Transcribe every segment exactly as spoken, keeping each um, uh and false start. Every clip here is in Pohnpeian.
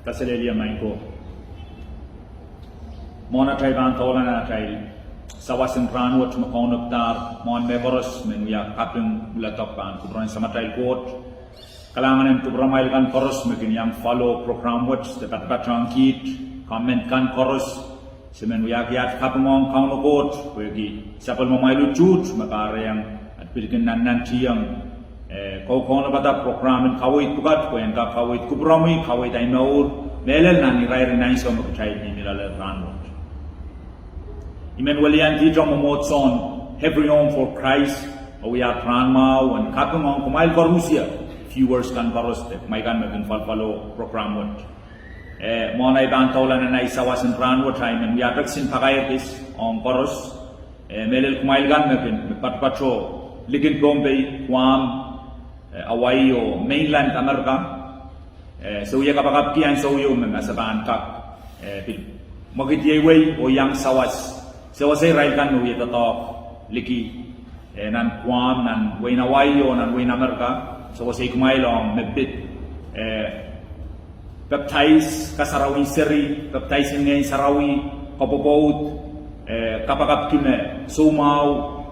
Kaselehlie maing ko. Mwohn atail pahn doula nan atail sawas en rahnwet me kaunopada, mwohn mehkoaros me wia kaping uladok pahn kupwuren Samatail Koht. Kalahngan en kupwuramwail kan koaros me kin iang follow program wet de patpatohng kiht, comment kan koaros. Se men wiahki aht kaping ong Kauno Koht pwehki sapwellimamwail utuht me kahrehiong aht pil kin nannantihong, eh, kau kaunopada program en kaweid pwukat pwe en kak kaweid kupwuromwi, kaweid ahi mour, mehlel nan irair en ansou me kitail mihmi loale rahnwet. I men weliandi tohn mwomwohdiso en Every Home for Christ, oh wia rahn mwahu en kaping ong kumwail koarusie, viewers kan koaros de kumwail kan me kin follow program wet. Eh, mwohn ahi pahn doula nan ahi sawas en rahnwet, I men wia peksin pakair kis ong koaros, eh, mehlel kumwail kan me kin, me patopato likin Pohnpei, Guam, eh, Hawaii oh mainland America. Eh, se wia kapakapki ansou ieu me ma se pahn kak, eh, pil mwekid ieiwei oh iang sawas, sewese irail kan me wia doadoahk liki, eh, nan Guam, nan wehin Hawaii oh nan wehin America, sewesei kumwail ong me pid, eh, pepdais kasarawi seri, pepdais en Ngehn Sarawi, kopwopwoud, eh, kapakapki me soumwahu,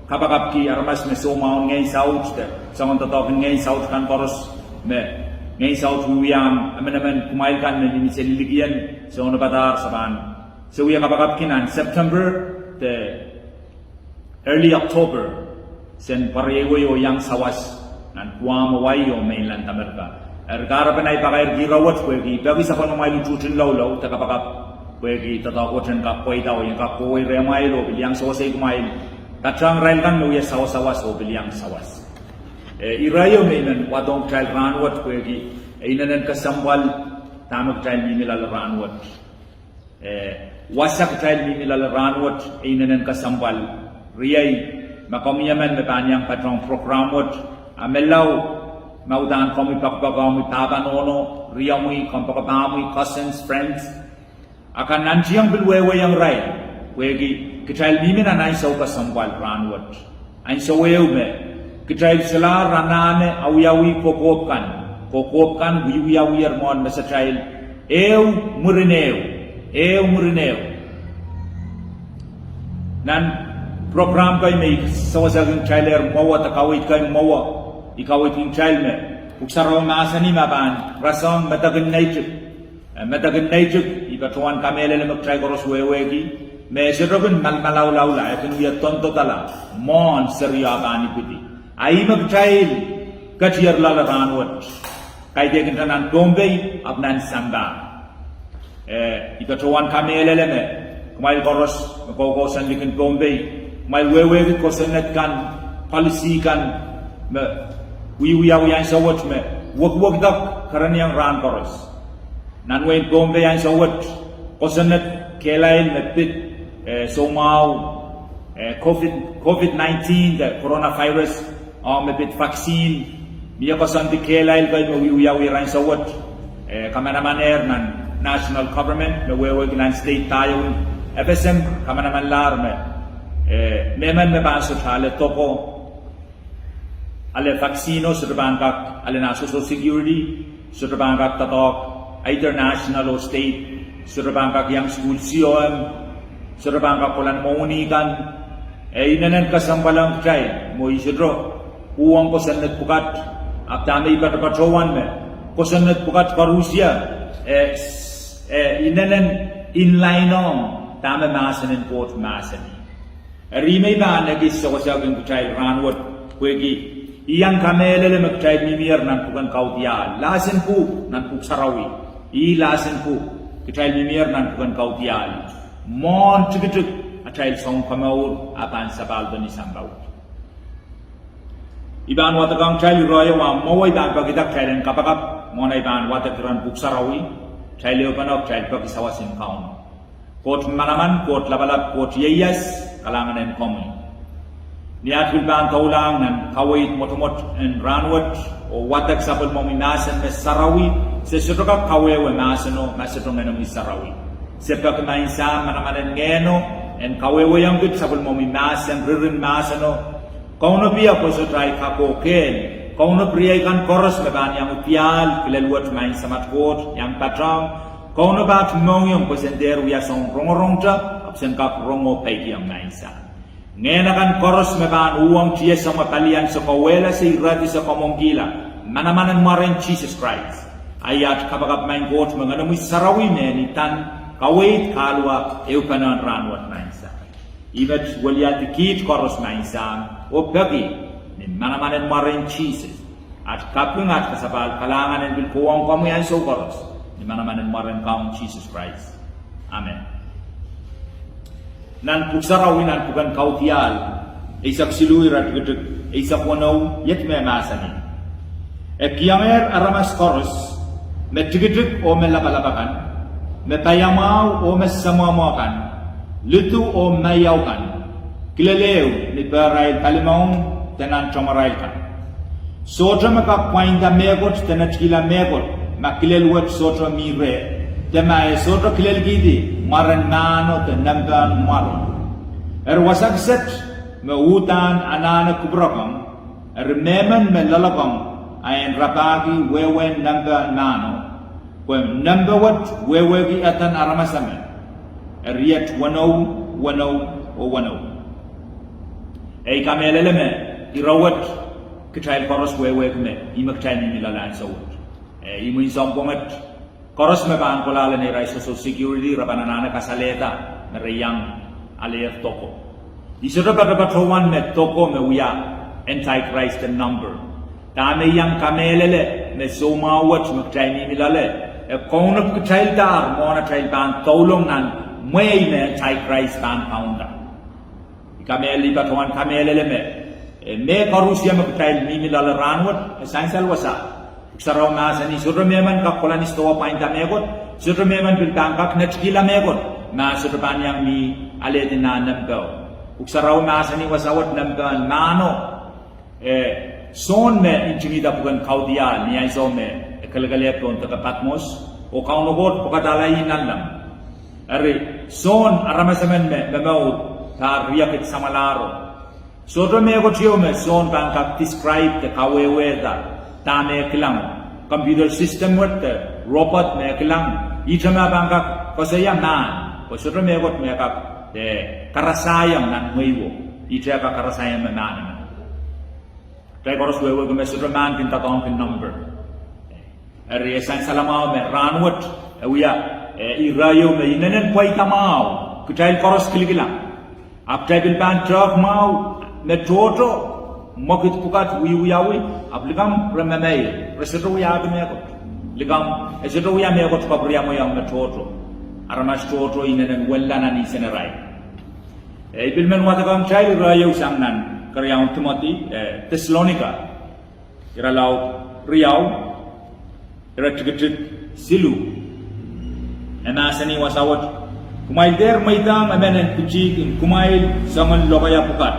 kapakapki aramas me soumwahu en ngehn saut de soangen doadoahk en ngehn saut kan koaros me ngehn saut wiwiahn emenemen kumwail kan me mihmi seli likien, se onopadahr, se pahn, se wia kapakapki nan September de early October, sen pwarewei oh iang sawas nan Guam, Hawaii oh mainland America. Eri kahrepen ahi pakairki rahnwet pwehki peki sapwellimamwail utuht en loulou de kapakap pwehki doadoahk wet en kak pweida oh en kak kohwei rehmwail oh pil iang sewesei kumwail, patehng irail kan me wia sawasawas oh pil iang sawas. Eh, ire ieu me I men wadohng kitail rahnwet pwehki e inenen kesempwal dahme kitail mihmi loale rahnwet. Eh, wasa kitail mihmi loale rahnwet e inenen kesempwal. Riei, ma komwi emen me pahn iang patohng program wet, a menlau, ma udahn komwi poakepoake omwi pahpa nohno, riomwi, kompoakepahmwi, cousins, friends, a ke nantiong pil wehwehkiong irail pwehki kitail mihmi nan ansou kesempwal rahnwet. Ansou ehu me kitail solahr anahne awiawi kokohp kan, kokohp kan wiewiawier mwohn mesatail, ehu mwurin ehu, ehu mwurin ehu. Nan program kei me I sewesehkin kitailehr mwowe de kaweid kei mwowe, I kaweidkin kitail me Pwuhk Sarawi mahsanih me pahn rasehng medek en neitik. Eh, medek en neitik, I patohwan kamehlele me kitail koaros wehwehki me sohte kin malmalaulaula, e kin wia doadoahkla mwohn serio pahn ipwidi. A ih me kitail ketier loale rahnwet, kaidehkin nan Pohnpei ahpw nan sampah. Eh, I patohwan kamehlele me kumwail koaros me koukousoan likin Pohnpei, kumwail wehwehki kosonned kan, policy kan me wiewiawi ansou wet me wekiwekidek kereniong rahn koaros. Nan wehin Pohnpei ansou wet, kosonned kehlail me pid, eh, soumwahu, eh, COVID, COVID nineteen de coronavirus, oh me pid vaccine, mie koasoandi kehlail kei me wiewiawi ansou wet, eh, kamanaman er nan national government me wehwehki nan state pahieu en FSM, kamanamanlahr me, eh, mehmen me pahn sohte ale doko, ale vaccine o sohte pahn kak ale nan Social Security, sohte pahn kak doadoahk either national or state, sohte pahn kak iang sukuhl C O M, sohte pahn kak kohla mwohni kan. E inenen kesempwal ong kitail, mwo I sohte uhwong kosonned pwukat, ahpw dahme I patopatohwan me kosonned pwukat koarusie, eh, eh, inenen inlain ong dahme mahsen en Koht mahsanih. Eri me I pahn ekis sewesehkin kitail rahnwet pwehki I iang kamehlele me kitail mihmier nan pwuken kaudiahl, lahsen pwuhk nan Pwuhk Sarawi. Ih lahsen pwuhk, kitail mihmier nan pwuken kaudiahl mwohn tikitik atail Sounkomour a pahn sapahldo ni sampah wet. I pahn wadekohng kitail ire ieu, a mwowe I pahn pekida kitail en kapakap mwohn ahi pahn wadek iren Pwuhk Sarawi, kitail ehupene, kitail peki sawas en Kauno. Koht manaman, Koht lapalap, Koht ieias, kalahngan en komwi. Ni aht pil pahn doulahng nan kaweid mwotomwot en rahnwet oh wadek sapwellimomwi mahsen me sarawi, se sohte kak kawehwe mahseno ma sohte Ngehnomwi Sarawi. Se peki Maing Sahm, manaman en Ngehno, en kawehwehiong kit sapwellimomwi mahsen, ririn mahseno, kaunopie pwe sohte ahi kak oh kehl Kaunopada riei kan koaros me pahn iang udial kilel wet, Maing Samat Koht, iang patohng kaunopada mohngiong pwe sen dehr wia soun rongorong te, ahpw sen kak rong oh peikiong, Maing Sahm. Ngehn akan koaros me pahn uhwong tiahk sang me palian se kawehla se iradi se kamwomwkihla, manaman en mwaren Sises Krais. Ahi aht kapakap, Maing Koht, me Ngehnomwi Sarawi me ni dan kaweid kahluwa ehupene en rahnwet, Maing Sahm. Ih met weliandi kiht koaros, Maing Sahm, oh peki ni manaman en mwaren Sises. Aht kaping, aht kasapahl, kalahngan en pil kohwong komwi ansou koaros, ni manaman en mwaren Kaun Sises Krais. Amen. Nan Pwuhk Sarawi, nan pwuken Kaudiahl eisek siluh, iretikitik eisek weneu, iet me mahsanih: E kihiengehr aramas koaros, me tikitik oh me lapalap akan, me paiamwahu oh me semwehmwe kan, lidu oh maiau kan, kilel ehu ni pehrail palimaun de nan tamwarail kan. Sohte me kak pwainda mehkot de netikihla mehkot ma kilel wet sohte mi reh, de ma e sohte kilelkihdi mwaren mahno de nempehn mwaro. Eri wasa kiset me uhdahn anahne kupwurokong, eri mehmen me loalokong ahi en rapahki wehwehn nempehn mahno, pwe nempe wet wehwehki eden aramas emen. Eri iet weneu, weneu, oh weneu. Ei kamehlele me ire wet kitail koaros wehwehki me ih me kitail mihmi loale ansou wet. Eh, imwin sounpwong et, koaros me pahn kolahng neirail Social Security re pahn anahne kasalehda me re iang alehier doko. I sohte patopato wahn me doko me wia Antichrist en number. Dahme I iang kamehlele me soumwahu wet me kitail mihmi loale, e kaunop kitaildahr mwohn atail pahn doulong nan mwehi me Antichrist pahn kaunda. I kamehlele, I patohwan kamehlele me, eh, mehkoaros me kitail mihmi loale rahnwet, e sansal wasa. Pwuhk Sarawi mahsanih, sohte mehmen kak kolahng ni sidohwa pwainda mehkot, sohte mehmen pil pahn kak netikihla mehkot ma sohte pahn iang mi alehdi nan nempeo. Pwuhk Sarawi mahsanih wasa wet nempehn mahno. Eh, Sohn me ntingihda pwuken Kaudiahl ni ansou me e kelekelehpw pohn deke Patmos, oh Kauno Koht pwekadahla ih nanleng. Eri Sohn, aramas emen me momour pahr riekid samwalahro. Sohte mehkot ieu me Sohn pahn kak describe de kawehwehda dahme e kilang, computer system wet de robot me e kilang, ihte me pahn kak koasoia mahn, pwe sohte mehkot me kak, eh, karasaiong nan mwehio. Ihte kak karasaiong me mahn emen. Kitail koaros wehwehki me sohte mahn kin doadoahngki number. Eri e sansal mwahu me rahnwet e wia, eh, ire ieu me inenen pweida mwahu, kitail koaros kilikilang. Ahpw kitail pil pahn tehk mwahu me tohto, mwekid pwukat wiewiawi, ahpw likamw re memeir, re sohte wiahki mehkot. Likamw, e sohte wia mehkot kapwuriamwei ong me tohto. Aramas tohto inenen wella nan insenerail. Eh, I pil men wadekohng kitail ire ieu sang nan keriaun Timoty, eh, Tesalonika, irelaud riau, iretikitik siluh. E mahsanih wasa wet: Kumwail dehr mweidohng emen en pitihkin kumwail soangen lokaia pwukat,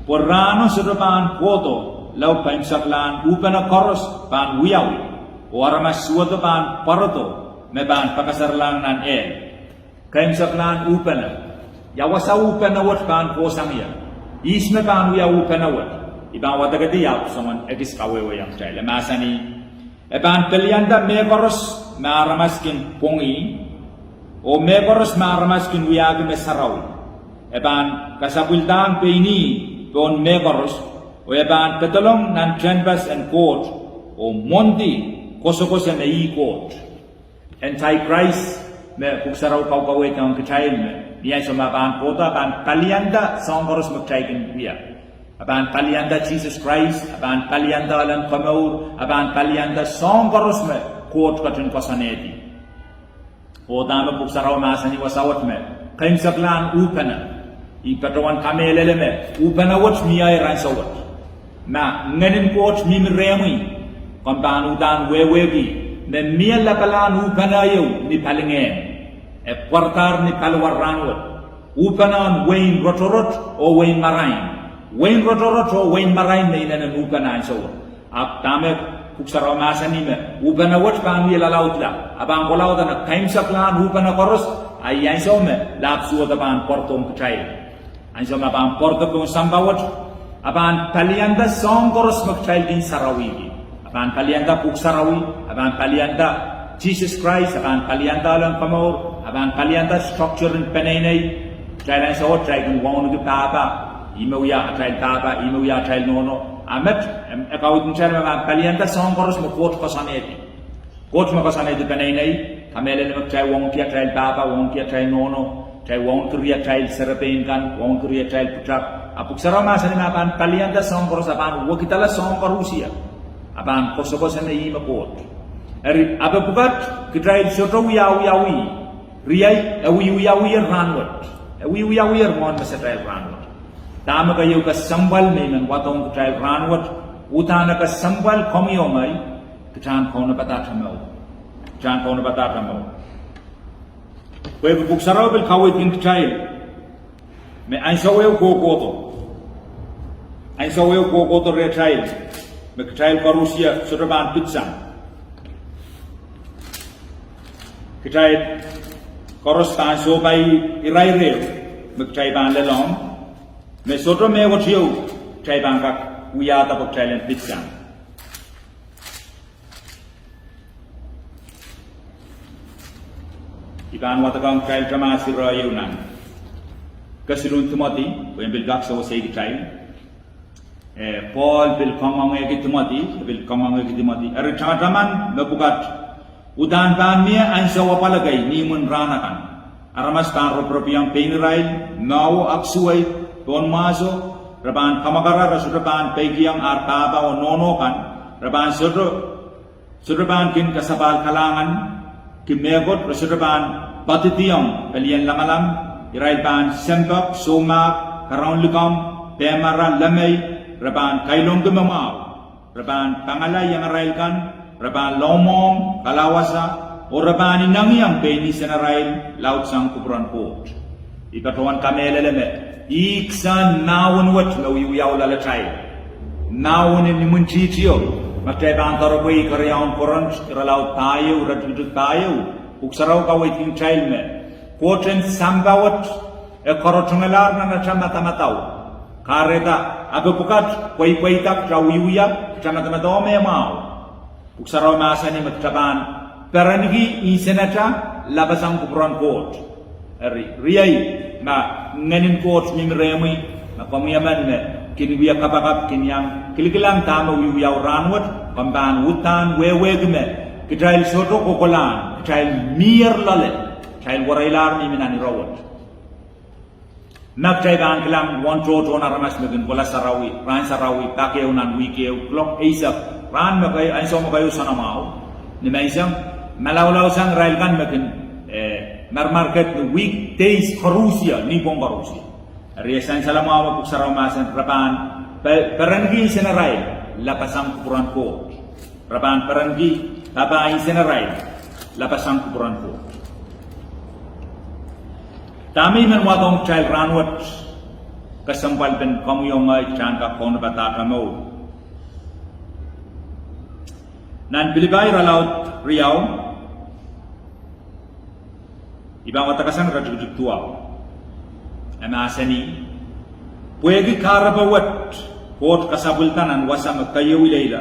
pwe rahno sohte pahn kohdo lao keimwseklahn uhpene koaros pahn wiawi, oh aramas suwedo pahn pwarodo me pahn pakaserlahng nan ehl. Keimwseklahn uhpene. Ia wasa uhpene wet pahn kohsang ie? Ihs me pahn wia uhpene wet? I pahn wadekedi ahpw soangen ekis kawehwehiong kitail. E mahsanih: E pahn pelianda mehkoaros me aramas kin pwongih, oh mehkoaros me aramas kin wiahki me sarawi. E pahn kasapwildahng pein ih pohn mehkoaros, oh e pahn pedolong nan tehnpas en Koht, oh mwohndi koasokoaso me ih Koht. Antichrist me Pwuhk Sarawi kaukaweid ong kitail me ni ansou me pahn kohdo, pahn palianda soahng koaros me kitail kin wia. E pahn palianda Sises Krais, e pahn palianda elen komour, e pahn palianda soahng koaros me Koht ketin koasoanehdi. Oh dahme Pwuhk Sarawi mahsanih wasa wet me keimwseklahn uhpene. I patohwan kamehlele me uhpene wet mie iren ansou wet. Ma Ngehnin Koht mihmi rehmwi, komw pahn uhdahn wehwehki me mie lapalahn uhpene ieu ni palingehn. E pwaradahr ni paliwar rahnwet. Uhpene en wehin rotorot oh wehin marain. Wehin rotorot oh wehin marain me inenen uhpene ansou wet. Ahpw dahme Pwuhk Sarawi mahsanih me uhpene wet pahn wie lalaudla, e pahn kolauda nan keimwseklahn uhpene koaros, a ih ansou me lahp suwedo pahn pwarodohng kitail. Ansou me pahn pwarodo pohn sampah wet, A pahn palianda soahng koaros me kitail kin sarawihki. A pahn palianda Pwuhk Sarawi, a pahn palianda Sises Krais, a pahn palianda Lel en Komour, a pahn palianda structure en peneinei. Kitail ansou wet kitail kin wauneki pahpa, ih me wia atail pahpa, ih me wia atail nohno. A met, e kaweidkin kitail me pahn palianda soahng koaros me Koht koasoanehdi. Koht me koasoanehdi peneinei, kamehlele me kitail wauneki atail pahpa, wauneki atail nohno, kitail wauneki riatail serepein kan, wauneki riatail pwutak. A Pwuhk Sarawi mahsanih me a pahn palianda soahng koaros, a pahn wekidala soahng koaros, a pahn koasokoasoia me ih me Koht. Eri, ape pwukat kitail sohte wiawiawi, riei, e wiewiawier rahnwet. E wiewiawier mwohn mesatail rahnwet. Dahme keieu kesempwal me I men wadohng kitail rahnwet, uhdahn e kesempwal komwi oh ngehi, kitail en kaunopada atail mour. Kitail en kaunopada atail mour. Pwehki Pwuhk Sarawi pil kaweidkin kitail me ansou ehu kohkohdo, ansou ehu kohkohdo rehtail, me kitail koaros sohte pahn pitsang. Kitail koaros pahn sohpai irair ehu me kitail pahn lelohng, me sohte mehkot ehu kitail pahn kak wiahda pwe kitail en pitsang. I pahn wadekohng kitail tamataman ire ehu nan Kesiluhn Timoty, pwe en pil kak sewese kitail. Eh, Pohl pil kangoangehki Timoty, pil kangoangehki Timoty. Eri tamataman mepwukat, uhdahn pahn mie ansou apwal kei ni imwin rahn akan. Aramas pahn roporop ong pein irail, mwahu, aksuwei, pohn mwahso, re pahn kamwakara, re sohte pahn peikiong ar pahpa oh nohno kan, re pahn sohte sohte pahn kin kasapahl kalahngan ki mehkot, re sohte pahn poadidiong pelien lamalam, irail pahn sempwal, soumahk, karaun likamw, pehmara, lemei, re pahn kailongki me mwahu, re pahn pangala iangarail kan, re pahn loumwahu, kalawasa, oh re pahn inengieng pein insenarail laudsang kupwuren Koht. I patohwan kamehlele me ih kisehn mahwen wet me wiewiawi loalatail. Mahwen en imwintihtio, ma kitail pahn doaropwe keriaun Korint, irelaud pahieu, iretikitik pahieu, Pwuhk Sarawi kaweidkin kitail me Koht en sampah wet e karotingalahr nan atail madamadau. Kahrehda, ape pwukat pweipweida kitail wiewia, kitail madamadau me mwahu. Pwuhk Sarawi mahsanih me kitail pahn perenki insenatail lapasang kupwuren Koht. Eri, riei, ma Ngehn en Koht mihmi rehmwi, ma komwi emen me kin wia kapakap kin iang kilikilang dahme wiewiawi rahnwet, komw pahn uhdahn wehwehki me kitail sohte kohkohlahng, kitail mier loale, kitail wereilahr mihmi nan ire wet. Ma kitail pahn kilang uwen tohtohn aramas me kin kohla sarawi, rahn sarawi, pak ehu nan wihk ehu, kuloak eisek, rahn me keieu, ansou me keieu soanamwahu, ni menseng, malaulausang irail kan me kin, eh, marmarket ni weekdays koaros, nipwong koaros. Eri e sansal mwahu me Pwuhk Sarawi mahsanih re pahn pe-, perenki insenarail lapasang kupwuren Koht. Re pahn perenki papah insenarail lapasang kupwuren Koht. Dahme I men wadohng kitail rahnwet, kesempwalpen komwi oh ngehi kitail en kak kaunopada atail mour. Nan Pilipai irelaud riau, I pahn wadek sang iretikitik duwau. E mahsanih, pwehki kahrepe wet Koht kasapwilda nan wasa me keieu ileila,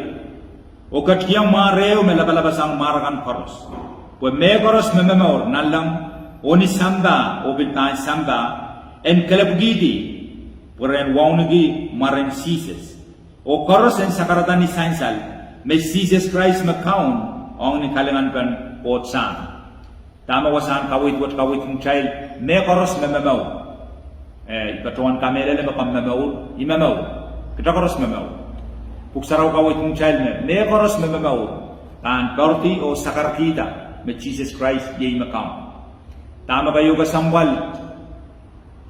oh ketikihong mware ehu me lapalapasang mware kan koaros, pwe mehkoaros me momour nanleng oh ni sampah oh pil pahn sampah, en kelehpwikihdi pwe re en wauneki mwaren Sises, oh koaros en sakarada ni sansal me Sises Krais me Kaun, ong ni kalinganpen Koht Sahm. Dahme wasahn kaweid wet kaweidkin kitail, mehkoaros me momour. Eh, I patohwan kamehlele me komw momour, I momour. Kitail koaros momour. Pwuhk Sarawi kaweidkin kitail me mehkoaros me momour pahn poaridi oh sakarkihda me Sises Krais iei me Kaun. Dahme keieu kesempwal,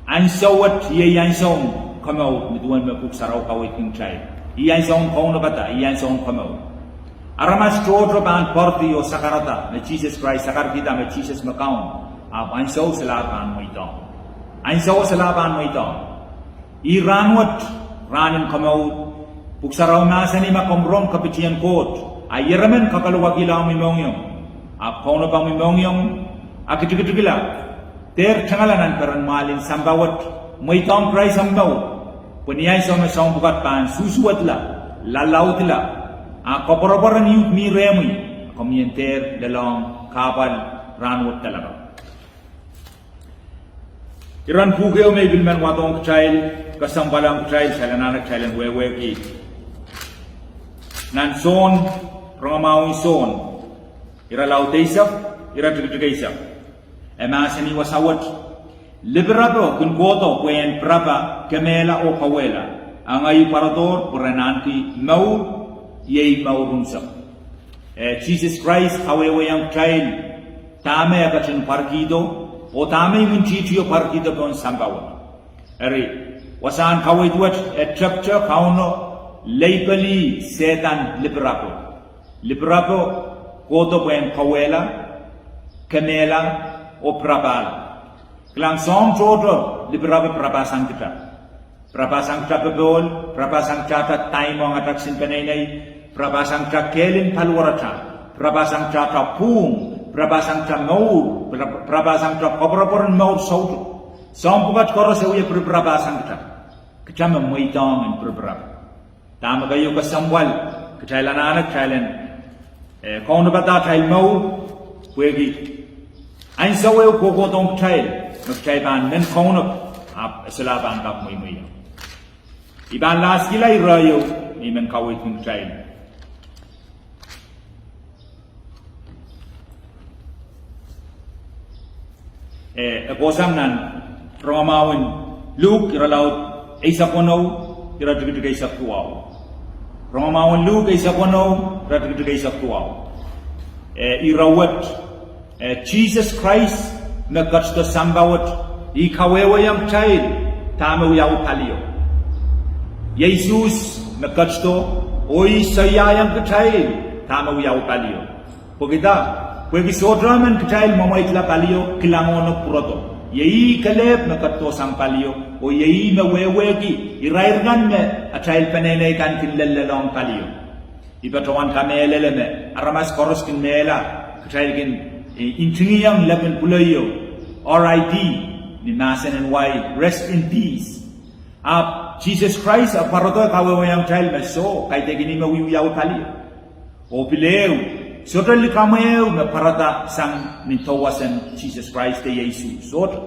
ansou wet iei ansoun komour, ni duwen me Pwuhk Sarawi kaweidkin kitail, ih ansoun kaunopada, ih ansoun komour. Aramas tohto pahn poaridi oh sakarada me Sises Krais, sakarkihda me Sises me Kaun, ahpw ansou solahr pahn mweidohng. Ansou solahr pahn mweidohng. Ih rahnwet, rahn en komour. Pwuhk Sarawi mahsanih ma komw rong kapitien Koht, a ieremen kakalowakihla omwi mohngiong, ahpw kaunopada omwi mohngiong, a kitikitikla, dehr tengala nan peren mwahl en sampah wet, mweidohng Krais omw mour. Pwe ni ansou me soahng pwukat pahn susuwedla, lalaudla, a koapworopwor en uhk mi rehmwi, komwi en dehr lelohng kahpwal rahnwet de lakapw. Iren pwuhk ehu me I pil men wadohng kitail, kesempwal ong kitail, kitail anahne kitail en wehwehki. Nan Sohn, rongamwahu en Sohn, irelaud eisek, iretikitik eisek. E mahsanih wasa wet: Lipirapo kin kohdo pwehn pirapa, kemehla oh kauwehla. A ngehi pwarodohr pwe ren ahneki mour, iei mour unsek. Eh, Sises Krais kawehwehiong kitail dahme e ketin pwarkihdo, oh dahme imwintihtio pwarkihdo pohn sampah wet. Eri, wasahn kaweid wet e tepte Kauno leipeli Sehdan lipirapo. Lipirapo kohdo pwehn kauwehla, kemehla, oh pirapahla. Kilang, soahng tohto lipirapo pirapasang kita. Pirapasang kita popohl, pirapasang kita daimwong atail kisin peneinei, pirapasang kita kehl en paliwaratail, pirapasang kita pwung, pirapasang kita mour, pira-, pirapasang kita koapworopwor en mour soutuk. Soahng pwukat koaros e wie pirapirapasang kita. Kita me mweidohng en pirapirap. Dahme keieu kesempwal, kitail anahne kitail en, eh, kaunopada atail mour, pwehki ansou ehu kohkohdohng kitail me kitail pahn men kaunop, ahpw e solahr pahn kak mweimweiong. I pahn leskihla ire ieu me I men kaweidki kitail. Eh, e kohsang nan rongamwahu en Luk, irelaud eisek weneu, iretikitik eisek duwau. Rongamwahu en Luk eisek weneu, iretikitik eisek duwau. Eh, ire wet, eh, Sises Krais me ketido sampah wet, ih kawehwehiong kitail dahme wiawi palio. Iei Sises me ketido, oh ih soiaiong kitail dahme wiawi palio. Pwehki dah? Pwehki sohte emen kitail mwemweitla palio, kilang oh pwurodo. Iei ih kelehpw me ketido sang palio, oh iei ih me wehwehki irair kan me atail peneinei kan kin lellelohng palio. I patohwan kamehlele me aramas koaros kin mehla, kitail kin, eh, ntingihong lepin pwuleio, R I P, ni mahsen en wai, rest in peace. Ahpw Sises Krais e pwarodo, kawehwehiong kitail me soh, kaidehkin ih me wiewiawi palio. Oh pil ehu, sohte likamw ehu me pwarada sang ni doadoahk en Sises Krais de Sises, sohte.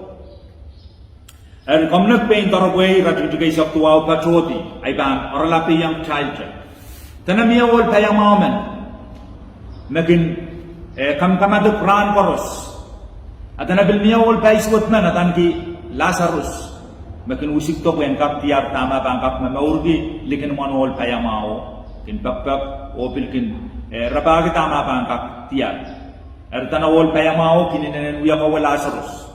Eri komw nek pein doaropwe iretikitik eisek duwau patohdi, I pahn oaralapiong kitail te. Dene mie ohl paiamwahu men me kin, eh, kamakamadipw rahn koaros. A dene pil mie ohl paisuwed men adaneki Lasarus, me kin wisikdo pwehn kak diar dahme pahn kak momourki likin imwen ohl paiamwahuo. Kin pekipek oh pil kin, eh, rapahki dahme pahn kak diar. Eri dene ohl paiamwahuo kin inenen wiekowe Lasarus.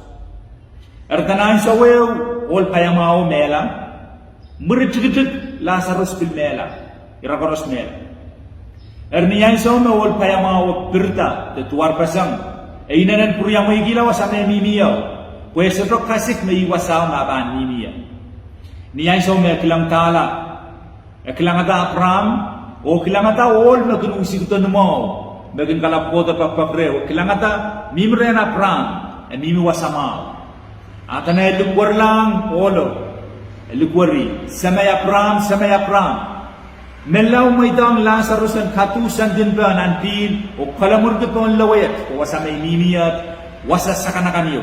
Eri dene ansou ehu ohl paiamwahuo mehla, mwuri tikitik Lasarus pil mehla, ira koaros mehla. Eri ni ansou me ohl paiamwahuo pirida de duwarpeseng, e inenen pwuriamweikihla wasa me e mihmi ie, pwe e sohte kasik me ih wasao me e pahn mihmi ie. Ni ansou me e kilangdahla, e kilangada Apraam, oh kilangada ohl me kin wisikdo ni mwahu, me kin kalap kohdo pekipek reh, oh kilangada mihmi rehn Apraam, e mihmi wasa mwahu. A dene e likwerlahng ohlo, e likweri, Semei Apraam, Semei Apraam, menlau mweidohng Lasarus en kaduh sendin peh nan pihl oh kalamwurki pohn loweiet, pwe wasa me I mihmi ie wasa sakanakan ieu.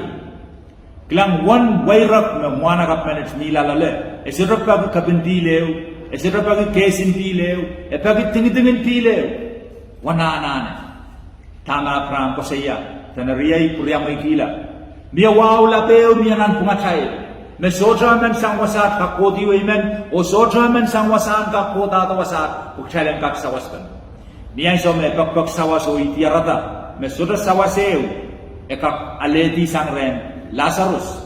Kilang, uwen weirek me mwahnakapw menet mihla loale, e sohte peki kepin pihl ehu, e sohte peki keisin pihl ehu, e peki dingidingin pihl ehu. Uwen anahne dahme Apraam koasoia, dene riei pwuriamweikihla, mie wahu lap ehu mie nanpwungatail, me sohte emen sang wasaht kak kohdiwei men, oh sohte emen sang wasahn kak kohdahdo wasaht, pwe kitail en kak sawaspene. Ni ansou me pekipek sawas oh I diarada me sohte sawas ehu e kak alehdi sang rehn Lasarus,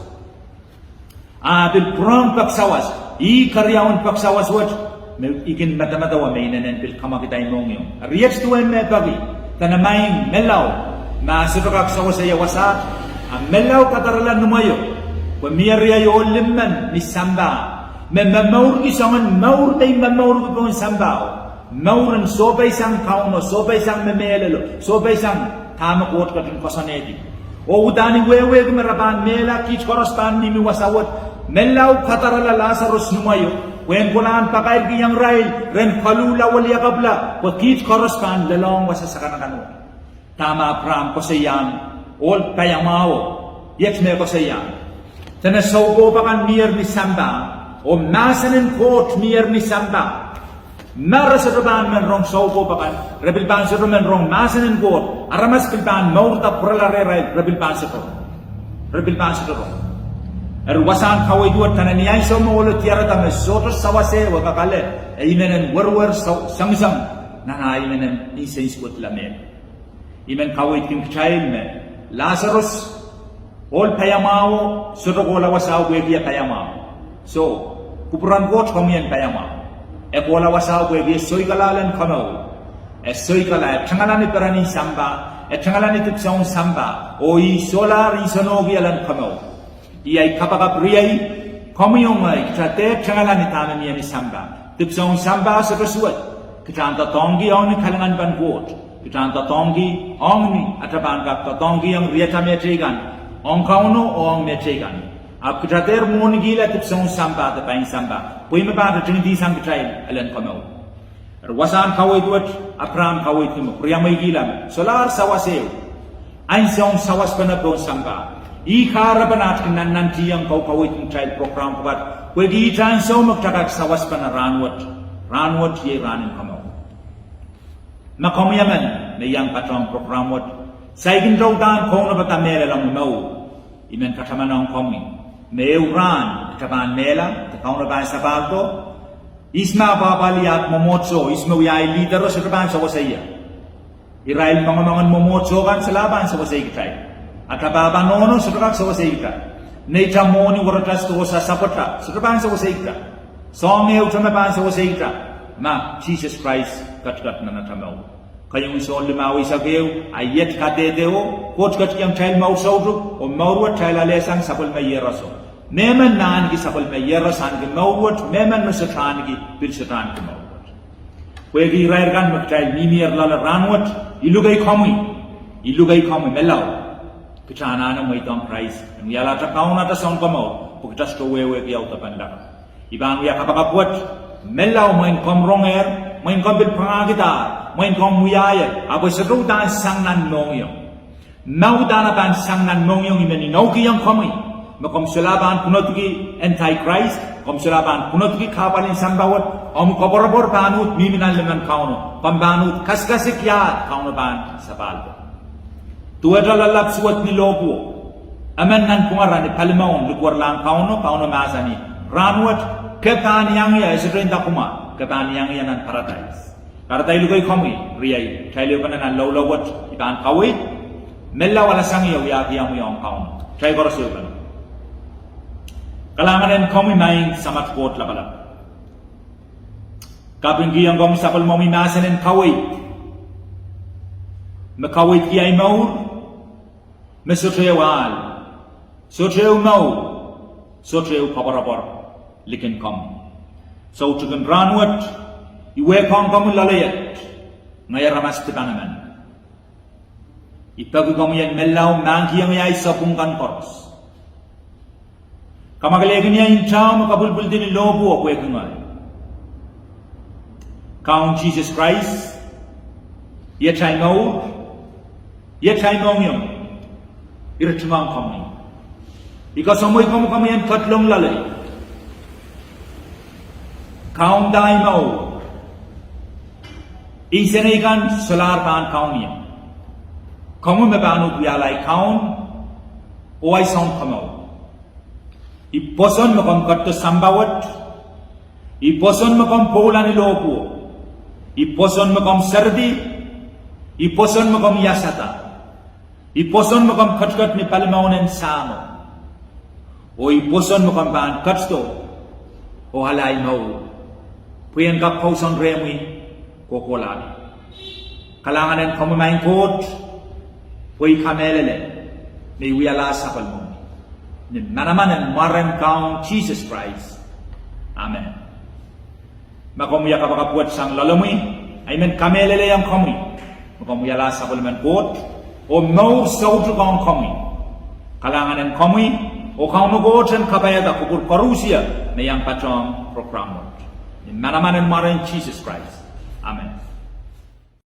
a pil pwurehng pek sawas, ih keriaun pek sawas wet, me I kin medemedewe me inenen pil kamwakid ei mohngiong. Eri iet duwen me peki, dene maing, menlau, ma sohte kak sawaseie wasaht, a menlau kadarala nimweio, pwe mie riei ohl limmen ni sampah me momourki soangen mour me I momourki pohn sampah, mour en sohpeisang Kauno, sohpeisang me mehlelo, sohpeisang dahme Koht ketin koasoanehdi. Oh udahn I wehwehki me re pahn mehla, kiht koaros pahn mihmi wasa wet, menlau kadarala Lasarus nimweio, Pwehn kolahng pakairkihong irail ren koluhla wiliakapwala, pwe kiht koaros pahn lelohng wasa sakanakan wet. Dahme Apraam koasoiahng, ohl paiamwahuo, iet me koasoiahng, dene soukohp akan mier ni sampah, oh mahsen en Koht mier ni sampah. Ma re sohte pahn men rong soukohp akan, re pil pahn sohte men rong mahsen en Koht, aramas pil pahn mourda pwurala rehrail, re pil pahn sohte rong. Eri wasahn kaweid wet dene ni ansou me ohlo diarada me sohte sawas ehu e kak ale, e I men en weriwer, sengiseng nan ah I men en nsensuwedla me I men kaweidkin kitail me Lasarus, ohl paiamwahuo, sohte kohla wasao pwehki e paiamwahu. Soh, kupwuren Koht komwi en paiamwahu. E kohla wasao pwehki e soikala len komour. E soikala, e tengala ni peren en sampah, e tengala ni dipwisoun sampah, oh ih solahr nsenohki len komour. Ih ahi kapakap riei, komwi oh ngehi, kita dehr tengala ni dahme mie ni sampah. Dipwisoun sampah sohte suwed. Kita en doadoahngki ong ni kalinganpen Koht. Kita en doadoahngki ong ni ata pahn kak doadoahngkihong riatail mehteikan, ong Kauno oh ong mehteikan. Ahpw kita dehr mwohnikihla dipwisoun sampah de pain sampah, pwe ih me pahn ritingidihsang kitail elen komour. Eri wasahn kaweid wet, Apraam kaweidki me pwuriamweikihla me solahr sawas ehu, ansoun sawaspene pohn sampah. Ih kahrepen aht kin nannantihong kaukaweid en kitail prokram pwukat, pwehki ihte ansou me kita kak sawaspene rahnwet. Rahnwet iei rahn en komour. Ma komwi emen me iang patohng prokram wet, saikinte udahn kaunopada mehlel ong mour, I men katamanohng komwi me ehu rahn kita pahn mehla de Kauno pahn sapahldo. Ihs me apwahpwalih aht mwomwohdiso, ihs me wia ahi leader o, sohte pahn sewese ie. Irail mongomongen mwomwohdiso kan solahr pahn sewesei kitail. Ata pahpa nohno sohte kak sewesei kita. Neita mwohni, wereta sidohsa, sapweta sohte pahn sewesei kita. Soahng ehute me pahn sewesei kita. Ma Sises Krais ketiket nan ata mour. Keieun Sohn limau eisek ehu, a iet kadehde o, Koht ketikihong kitail mour soutuk oh mour wet kitail alehsang sapwellime iehroso. Mehmen me ahneki sapwellime iehros ahneki mour wet, mehmen me sohte ahneki pil sohte ahneki mour wet. Pwehki irair kan me kitail mihmier loale rahnwet, I lukei komwi, I lukei komwi menlau, kita anahne mweidohng Krais en wiahla ata kaun, ata Sounkomour, pwe kita sohte wehwehki audepen lap. I pahn wia kapakap wet, menlau, mwein komw rongehr, mwein komw pil pwangahkidahr, mwein komw wiahier, ahpw e sohte uhdahn sang nan mohngiong. Ma uhdahn e pahn sang nan mohngiong, I men inoukihong komwi me komw solahr pahn kunediki Antichrist, komw solahr pahn kunediki kahpwal en sampah wet, omw koapworopwor pahn uhd mihmi nan limen Kauno, komw pahn uhd kasikasik iahd Kauno pahn sapahldo. Duwehte loallap suwed ni lohpwuo. Emen nanpwungara ni palimaun likwerlahng Kauno, Kauno mahsanih, rahnwet ke pahn iang ie, e sohte inda kumwa, ke pahn iang ie nan paradais. Kahrehda I lukei komwi, riei, kitail ehupene nan loulou wet, I pahn kaweid, menlau, alasang ie, wiahki omwi ong Kauno. Kitail koaros ehupene. Kalahngan en komwi maing Samat Koht Lapalap. Kapingkihong komwi sapwellimomwi mahsen en kaweid me kaweidki ahi mour, me sohte ehu ahl, sohte ehu mour, sohte ehu koapworopwor likin komwi. Soutik en rahnwet, I wehkohng komwi loalei et, ngehi aramas dipan emen. I peki komwi en menlau mahkikihong ie ahi sapwung kan koaros. Kamwakelehkin ie ntao me kapwilipwildi ni lohpwuo pwehki ngehi. Kaun Sises Krais, iet ahi mour, iet ahi mohngiong, I ritingohng komwi. I koasoamwei komwi, komwi en ketilong loalei. Kaunda ahi mour. Insenei kan solahr pahn kaun ie. Komwi me pahn uhd wiahla ahi Kaun oh ahi Sounkomour. I pwoson me komw ketido sampah wet. I pwoson me komw pwoula ni lohpwuo. I pwoson me komw seridi. I pwoson me komw iasada. I pwoson me komw ketiket ni palimaun en Sahmo. Oh I pwoson me komw pahn ketido oh ale ahi mour, pwe I en kak kousoan rehmwi kohkohlahte. Kalahngan en komwi maing Koht, pwe I kamehlele me I wialahr sapwellimomwi. Ni manaman en mwaren Kaun Sises Krais, amen. Ma komw wia kapakap wet sang loalemwi, I men kamehlelehiong komwi me komw wialahr sapwellimen Koht oh mour soutuk ong komwi. Kalahngan en komwi, oh Kauno Koht en kapaiada kupwur koarusie me iang patohng prokram wet. Manaman en mwaren Sises Krais, amen.